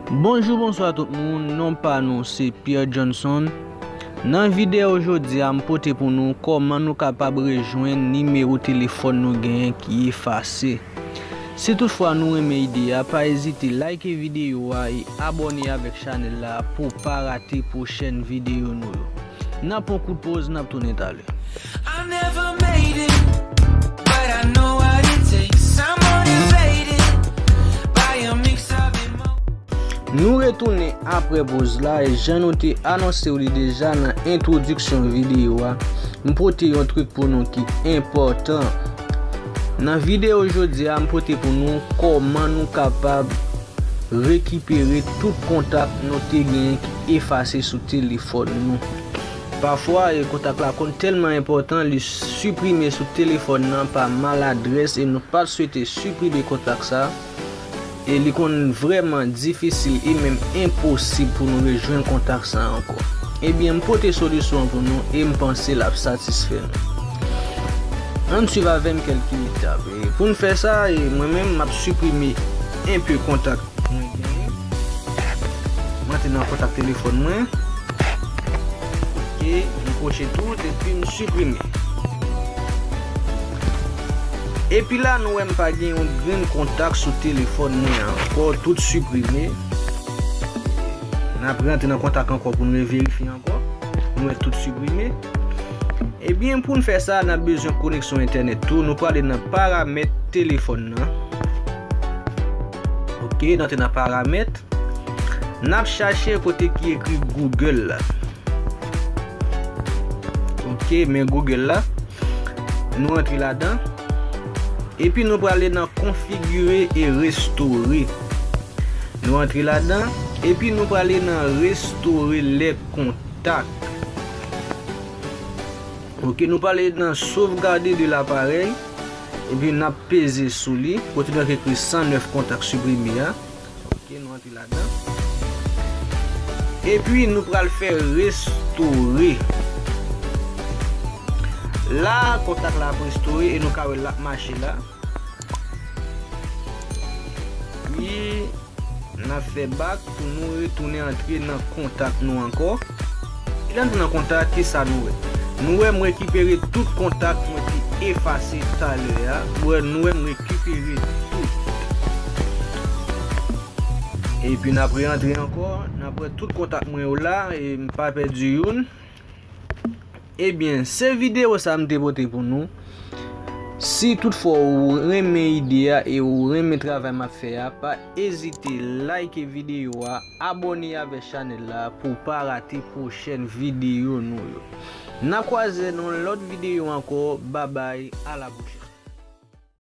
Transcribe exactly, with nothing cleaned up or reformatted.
Bonjou, bonswa tout moun, non pa nou se Pierre Johnson. Nan videyo jodi a, m pote pou nou kòman nou kapab rejwenn nimewo telefòn nou genyen ki efase. Si toutfwa nou renmen ide a, pa ezite like videyo a e abòne avèk chanèl la pou w pa rate pwochèn videyo nou yo. N ap pran kout poz, n ap tounen talè. I never made it, but I know what it takes. I'm motivated by a mix of emotions. Nou retounen apre poz la, e jan nou te anonse w li deja nan entwodiksyon videyo a, m pote yon trik pou nou ki enpòtan. Nan videyo jodi a, m pote pou nou kòman nou kapab rekipere tout kontak nou te genyen ki efase sou telefòn nou. Pafwa, e kontak la konn tèlman enpòtan, li siprime sou telefòn nan pa maladrès e nou pa t swete siprime kontak sa. E li konn vrèman difisil e menm enposib pou nou rejwenn kontak sa ankò. Ebyen, m pote solisyon an pou nou e m panse l ap satisfè nou. Ann swiv avè m kèlke etap. E pou n fè sa, e mwen menm, m ap siprime enpe kontak mwen genyen. M antre nan kontak telefòn mwen. Oke, m kwoche tout epi m siprime. Epi la, nou wè m pa gen yon grenn kontak sou telefòn mwen ankò, tout siprime. N ap rantre nan kontak ankò pou n reverifye ankò. Nou wè tout siprime. Ebyen, pou n fè sa, n ap bezwen koneksyon entènèt tou. Nou prale nan paramèt telefòn nan. Oke, n antre nan paramèt. N ap chache kote ki ekri Google la. Oke, men Google la. Nou antre ladan. Epi nou prale nan konfigire e restore. Nou antre ladan. Epi nou prale nan restore lè kontak. Oke, nou prale nan sauvegarder de l'appareil. Epi n ap peze sou li. Kote nou ekri san nèf kontak siprime a. Oke, nou antre ladan. Epi nou pral fè restore. La, kontak la ap restore e nou ka wè l ap mache la. Wi. N ap fè back pou nou retounen antre nan kontak nou ankò. Lè n antre nan kontak, kisa nou wè? Nou wè m rekipere tout kontak mwen te efase talè a. Nou wè, nou wè m rekipere tout. Epi n ap re-antre ankò, n ap wè tout kontak mwen yo la, e m pa pèdi youn. Ebyen, se videyo sa m te pote pou nou. Si toutfwa ou renmen ide a e ou renmen travay m ap fè a, pa ezite like videyo a, abòne avèk chanèl la pou w pa rate pwochèn videyo nou yo. N a kwaze nan lòt videyo ankò. Babay, a la pwochèn.